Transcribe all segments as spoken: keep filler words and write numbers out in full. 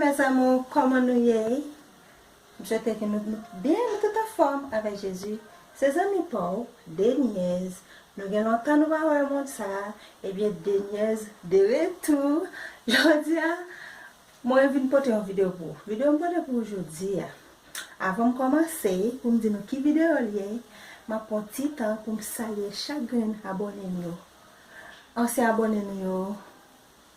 Mes amours, kòman nou ye? M swete ke nou, nou byen, nou tout anfòm avèk Jezi. Se zanmi pa w, Denièse. Nou gen lontan nou pa wè moun sa. Ebyen, Denièse de retou. Jodi a, mwen vin pote yon videyo pou ou. Videyo m pote pou ou jodi a. Avan m kòmanse, pou m di nou ki videyo l ye, m ap pran ti tan pou m salye chak grenn abòne m yo. Ansyen abòne nou yo,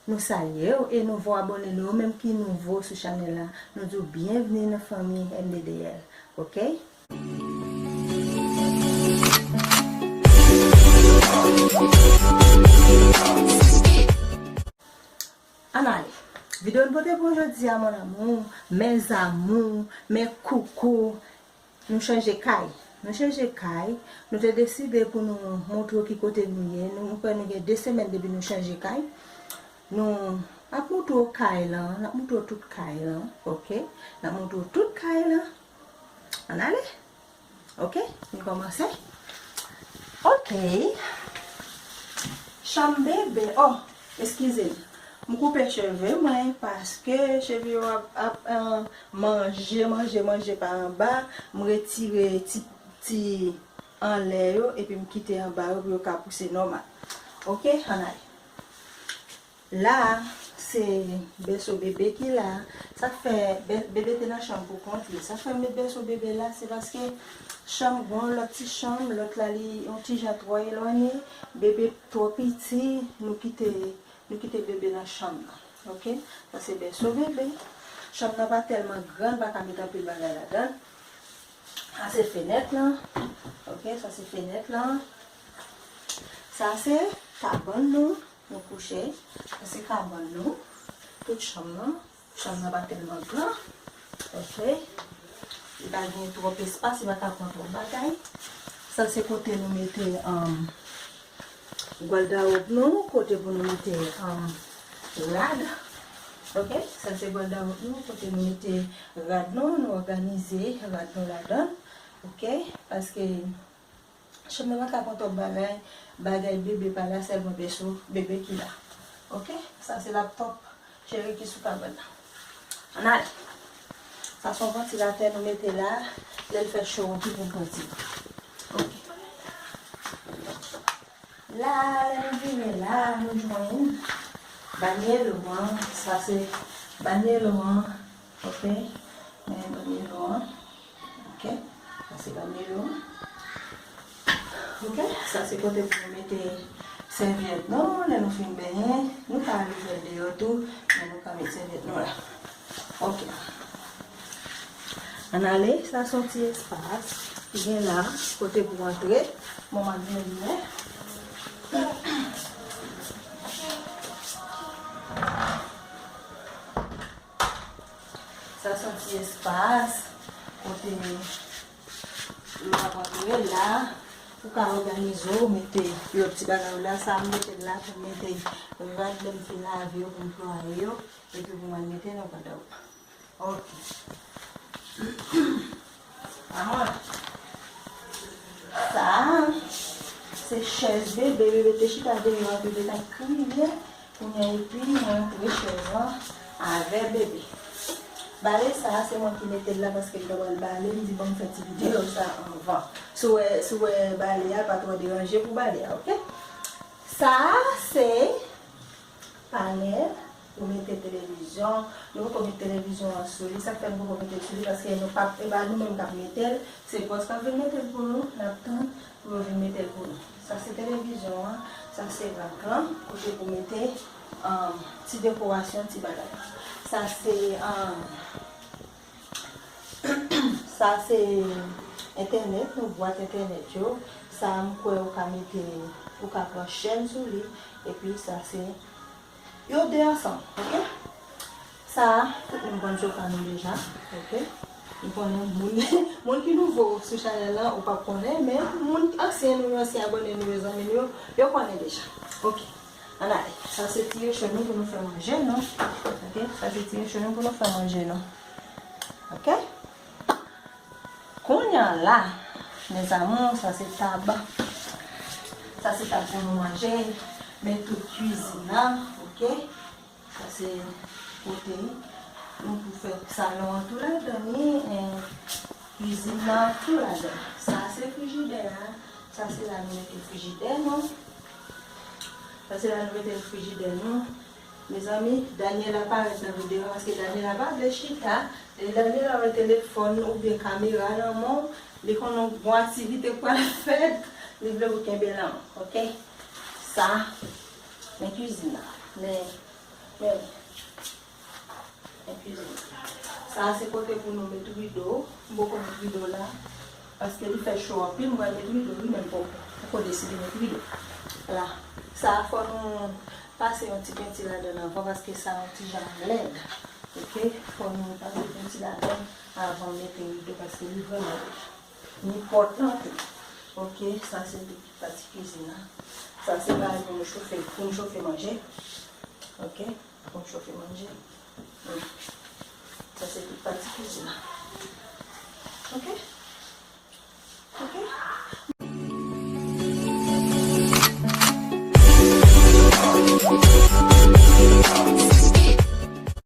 nou salye w, e nouvo abòne nou yo, menm ki nouvo sou chanèl la, nou di w byenvni nan fanmi M D D L, oke? Ann ale. Videyo n pote pou jodi a, mon amour, mes amours, mes coucous, nou chanje kay. Nou chanje kay. Nou te deside pou nou montre w ki kote nou ye. Nou, m kwè nou gen de semèn depi nou chanje kay. Nou ap montre w kay lan, n ap montre w tout kay lan, oke? N ap montre w tout kay lan. Ann ale. Oke, nou kòmanse. Oke. Chanm bebe. Oh, eskize m. M koupe cheve mwen paske cheve yo ap, ap, eh, manje, manje, manje pa anba. M retire ti, ti anlè yo epi m kite anba yo pou yo ka pouse nòmal. Oke, ann ale. La, se bèso bebe ki la. Sa k fè bè-, bebe te nan chanm pou kont li. Sa k fè m met bèso bebe la, se paske chanm, gon lòt ti chanm, lòt la li yon ti jan twò elwanye, bebe twò piti, nou kite, nou kite bebe nan chanm nan. Oke? Sa se bèso bebe. Chanm nan pa tèlman gran, pa ka met anpil bagay ladan l. Sa se fenèt lan. Oke, sa se fenèt lan. Sa se kabann nou, nou kouche. Sa se kabann nou. Tout chanm nan. Chanm nan pa tèlman gran. Oke. Li pa gen twòp espas, li pa ka pran twòp bagay. Sa se kote nou mete, um, Gwadawòb nou, kote pou nou mete, um, rad. Oke, sa se gwadawòb nou, kote nou mete rad nou, nou òganize rad nou ladan. Oke, paske chanm nan pa ka pran twòp bagay, bagay bebe pa la, sèlman bèso bebe ki la. Oke, sa se laptòp cheri ki sou kabann nan. Ann ale. Sa se yon vantilatè nou mete la, lè l fè cho anpil pou vantilatè. Oke. La, lè nou vire la, nou jwenn banyelo an. Sa se banyelo an. Oke? Men banyelo an. Oke? Sa se banyelo an. Oke? Sa se kote pou nou mete sèvyèt nou. Lè nou fin benyen, nou ka louvri l deyò tou, men nou ka met sèvyèt nou la. Oke. Ann ale, sa se yon ti espas ki gen la, kote pou antre. Bon, m ap gen limyè. Sa se yon ti espas kote nou ap antre la. Ou ka òganize w, mete lòt ti bagay ou la. Sa m mete l la pou m mete rad lè m fin lave yo, pou m plwaye yo, epi pou m al mete nan gwadawòb. Ok. Amor. Sa a, se chèz bebe, bebe te chita deyò a, bebe t ap kriye. Kounye a, epi mwen antre chèz lan avè bebe. Bale sa a, se mwen ki mete l la paske m ta pral bale, m di ban m fè ti videyo sa a anvan. Si w wè, si w wè bale a, pa twò deranje pou bale a, ok? Sa a, se panèl pou mete televizyon. Nou poko met televizyon an sou li. Sa k fè nou poko mete l sou li? Paske nou p ap, e pa nou menm k ap mete l. Se bòs k ap vin mete l pou nou. N ap tann pou yo vin mete l pou nou. Sa se televizyon an. Sa se rak lan. Kote pou mete, um, ti dekorasyon, ti bagay. Sa se, um, Sa se entènèt nou, bwat entènèt yo. Sa a, m kwè ou ka mete, ou ka pran chèn sou li. Epi sa se, yo de ansanm, ok? Sa a, tout moun konn sofa nou deja, ok? M konnen moun, moun ki nouvo sou chanèl lan, ou p ap konnen, men moun ansyen nou yo, ansyen abòne nou yo, zanmi nou yo, yo konnen deja, ok? Ann ale. Sa se ti recho nou pou nou fè manje nou. Ok? Sa se ti recho nou pou nou fè manje nou. Ok? Kounye a la, mes amours, sa se tab. Sa se tab pou nou manje. Men tout kuizin nan, ok? Sa se kote Nou pou fè salon an tou ladan li, en, kwizin nan tou ladan. Sa se frijidè a. Sa se la nou mete frijidè nou. Sa se la nou mete frijidè nou. Mezanmi, Daniela parèt nan videyo a paske Daniela pa vle chita. Lè Daniela wè telefòn oubyen kamera nan men w, li konnen yon bon aktivite pral fèt, li vle ou kenbe l an men w, oke? Sa, men kwizin nan. Men, men, men kwizin nan. Sa se kote pou nou met rido. M poko met rido la. Paske li fè cho anpil, m pral met rido, wi, men m poko, poko deside met rido. La, sa fò nou pase yon ti penti ladan anvan, paske sa yon ti jan lèd. Oke, fò nou pase penti ladan anvan mete rido, paske li vrèman li enpòtan tou. Oke, sa se tout pati kwizin nan. Sa se bagay pou nou chofe, pou nou chofe manje. Oke, pou nou chofe manje. Hmm. Sa se tout pati kwizin nan.